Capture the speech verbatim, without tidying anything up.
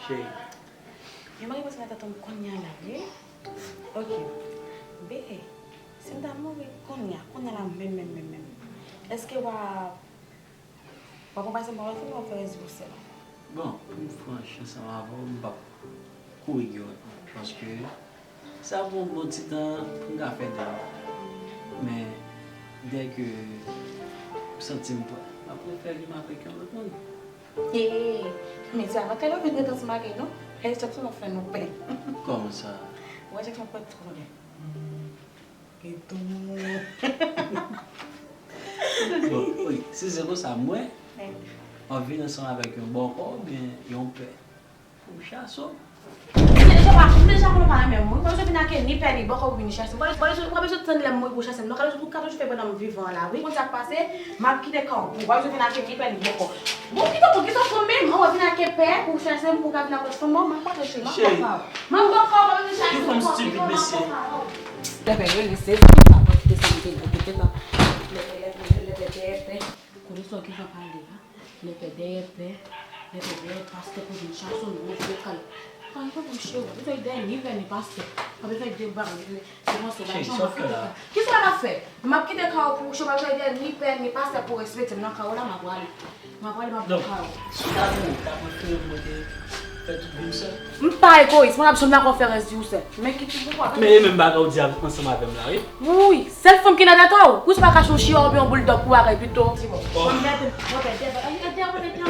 Cheri. Yo mari pase nan tèt m kounye a la, wi. Ok. Bebe, si m ta mouri kounye a, kounye a la menm, menm, menm, menm. Èske w a, w ap ranplase m pa yon lòt fanm, w ap fè rès di w sèl? Bon, pou m franch ansanm avè w, m p ap kouri gen yon lòt moun. Paske sa pou yon bon ti tan pou m ka fè dèy. Men, dèyè ke m santi m prè, m ap prefere vin avèk yon lòt moun. Ee, men se avè kè lè w vin ret ansanm avè nou, kè Jackson ap fè nou pè. Kòman sa? Wè Jackson pè twò lè. Bon, wi, si se konsa, mwen, w ap vin ansanm avèk yon bòkò oubyen yon pè pou chase w? M deja pa, m deja konnen w pa renmen m. Wi, pa bezwen vin ak ni pè ni bòkò pou vin chase m. Pa bezwen, pa bezwen tann lè m mouri pou chase m. Non, ka toujou, ka toujou fè pandan m vivan an la. Wi, konn sa k pase, m ap kite kò w. Ou pa bezwen vin ak ni pè ni bòkò. Bon, kite w, kisa w fè menm? An, w ap vin ak pè pou chase m, pou w ka vin ak lòt fanm? Bon, m ap pale cheri, m ap bòkò w. M ap bòkò w, pa bezwen chase m. Yon fanm stupid, mesye. Lè pè rele, se sa, m pa kite sa, m te kite sa. Lè pè, lè pè, lè pè, lè pè. Kote sa w gentan pale a? Lè pè dèyè pè, lè pè dèyè pastè pou vin chase w nan yon vokal. Pa gen pwoblèm cheri, w pa bezwen dèyè ni pè ni pastè. W pa bezwen dèyè bagay, depanse lajan, w ap kite sa. Kisa w ap fè? M ap kite kay ou pou w cheri, w pa bezwen dèyè ni pè ni pastè pou respekte m nan kay ou la, m ap prale. M ap prale, m ap pran kay ou. Si w ta mouri, w ta prefere mwen te fè tout vi m sèl? M pa egoyis, mwen ap janm dakò fè rès di w sèl. Men ki ti pouvwa. Men e menm bagay ou di ansanm avè m la, wi. Wi, sèl fanm ki nan tèt ou. Ou se pa kache yon chiwa oubyen yon bouldòg pou bagay pito. Bon. Mwen mèt, mwen pè dèyè, mwen pè dèyè, mwen pè dèyè.